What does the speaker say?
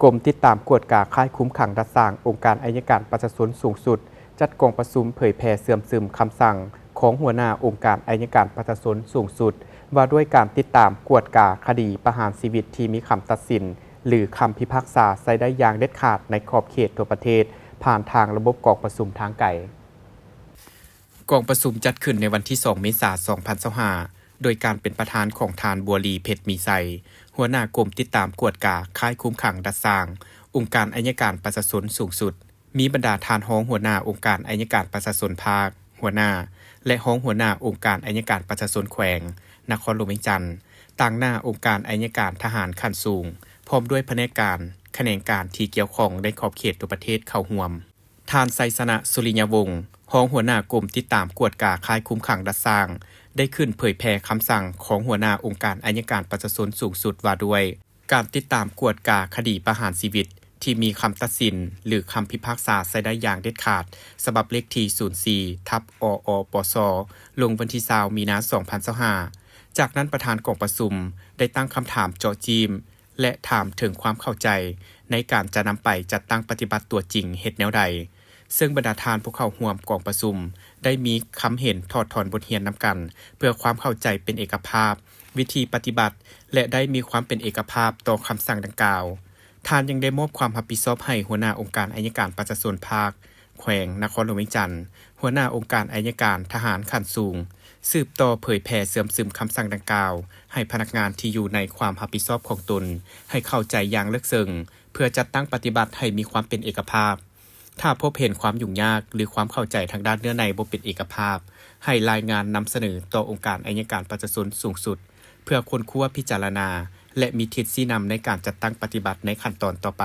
ກົມຕິດຕາມກວດກາຄ້າຍຄຸມຂັງດັດສ້າງ ອົງການໄອຍະການປະຊາຊົນສູງສຸດ ຈັດກອງປະຊຸມເຜີຍແຜ່ເຊື່ອມຊຶມຄຳສັ່ງຂອງຫົວໜ້າອົງການໄອຍະການປະຊາຊົນສູງສຸດ ວ່າດ້ວຍການຕິດຕາມກວດກາຄະດີປະຫານຊີວິດທີ່ມີຄຳຕັດສິນ ຫຼື ຄຳພິພາກສາໃຊ້ໄດ້ຢ່າງເດັດຂາດໃນຂອບເຂດທົ່ວປະເທດ ຜ່ານທາງລະບົບກອງປະຊຸມທາງໄກ. ກອງປະຊຸມຈັດຂຶ້ນໃນວັນທີສອງ ເມສາ ສອງພັນຊາວຫ້າ ໂດຍການເປັນປະທານຂອງທ່ານ ບົວລີ ເພັດມີໄຊ ຫົວໜ້າກົມຕິດຕາມກວດກາຄ້າຍຄຸມຂັງດັດສ້າງ ອົງການໄອຍະການປະຊາຊົນສູງສຸດ, ມີບັນດາທ່ານຮອງຫົວໜ້າອົງການໄອຍະການປະຊາຊົນພາກ, ຫົວໜ້າ ແລະ ຮອງຫົວໜ້າອົງການໄອຍະການປະຊາຊົນແຂວງນະຄອນຫຼວງວຽງຈັນ, ຕາງໜ້າອົງການໄອຍະການທະຫານຂັ້ນສູງ, ພ້ອມດ້ວຍພະແນກການ, ຂະແໜງການທີ່ກ່ຽວຂ້ອງໃນຂອບເຂດທົ່ວປະເທດເຂົ້າຮ່ວມ. ທ່ານ ໄຊຊະນະ ສຸລິຍະວົງ ຮອງຫົວໜ້າກົມຕິດຕາມກວດກາຄ້າຍຄຸມຂັງດັດສ້າງ ໄດ້ຂຶ້ນເຜີຍແຜ່ຄຳສັ່ງຂອງຫົວໜ້າອົງການໄອຍະການປະຊາຊົນສູງສຸດວ່າດ້ວຍການຕິດຕາມກວດກາຄະດີປະຫານຊີວິດທີ່ມີຄຳຕັດສິນ ຫຼື ຄຳພິພາກສາໃຊ້ໄດ້ຢ່າງເດັດຂາດ ສະບັບເລກທີ ສູນສີ່ ທັບ ອອປສ ລົງວັນທີ ຊາວ ມີນາ ສອງພັນຊາວຫ້າ. ຈາກນັ້ນປະທານກອງປະຊຸມໄດ້ຕັ້ງຄຳຖາມເຈາະຈີ້ມ ແລະ ຖາມເຖິງຄວາມເຂົ້າໃຈໃນການຈະນຳໄປຈັດຕັ້ງປະຕິບັດຕົວຈິງເຮັດແນວໃດ, ເຊິ່ງບັນດາທ່ານຜູ້ເຂົ້າຮ່ວມກອງປະຊຸມໄດ້ມີຄຳເຫັນຖອດຖອນບົດຮຽນນຳກັນ ເພື່ອຄວາມເຂົ້າໃຈເປັນເອກະພາບ, ວິທີປະຕິບັດ ແລະ ໄດ້ມີຄວາມເປັນເອກະພາບຕໍ່ຄຳສັ່ງດັ່ງກ່າວ. ທ່ານຍັງໄດ້ມອບຄວາມຮັບຜິດຊອບໃຫ້ຫົວໜ້າອົງການໄອຍະການປະຊາຊົນພາກ, ແຂວງນະຄອນຫຼວງວຽງຈັນ, ຫົວໜ້າອົງການໄອຍະການທະຫານຂັ້ນສູງ ສືບຕໍ່ເຜີຍແຜ່ເຊື່ອມຊຶມຄຳສັ່ງດັ່ງກ່າວ ໃຫ້ພະນັກງານທີ່ຢູ່ໃນຄວາມຮັບຜິດຊອບຂອງຕົນ ໃຫ້ເຂົ້າໃຈຢ່າງເລິກເຊິ່ງ ເພື່ອຈັດຕັ້ງປະຕິບັດໃຫ້ມີຄວາມເປັນເອກະພາບ. ຖ້າພົບເຫັນຄວາມຫຍຸ້ງຍາກ ຫຼື ຄວາມເຂົ້າໃຈທາງດ້ານເນື້ອໃນບໍ່ເປັນເອກະພາບ, ໃຫ້ລາຍງານນຳສະເໜີຕໍ່ອົງການໄອຍະການປະຊາຊົນສູງສຸດ ເພື່ອຄົ້ນຄວ້າພິຈາລະນາ ແລະ ມີທິດຊີ້ນຳໃນການຈັດຕັ້ງປະຕິບັດໃນຂັ້ນຕອນຕໍ່ໄປ.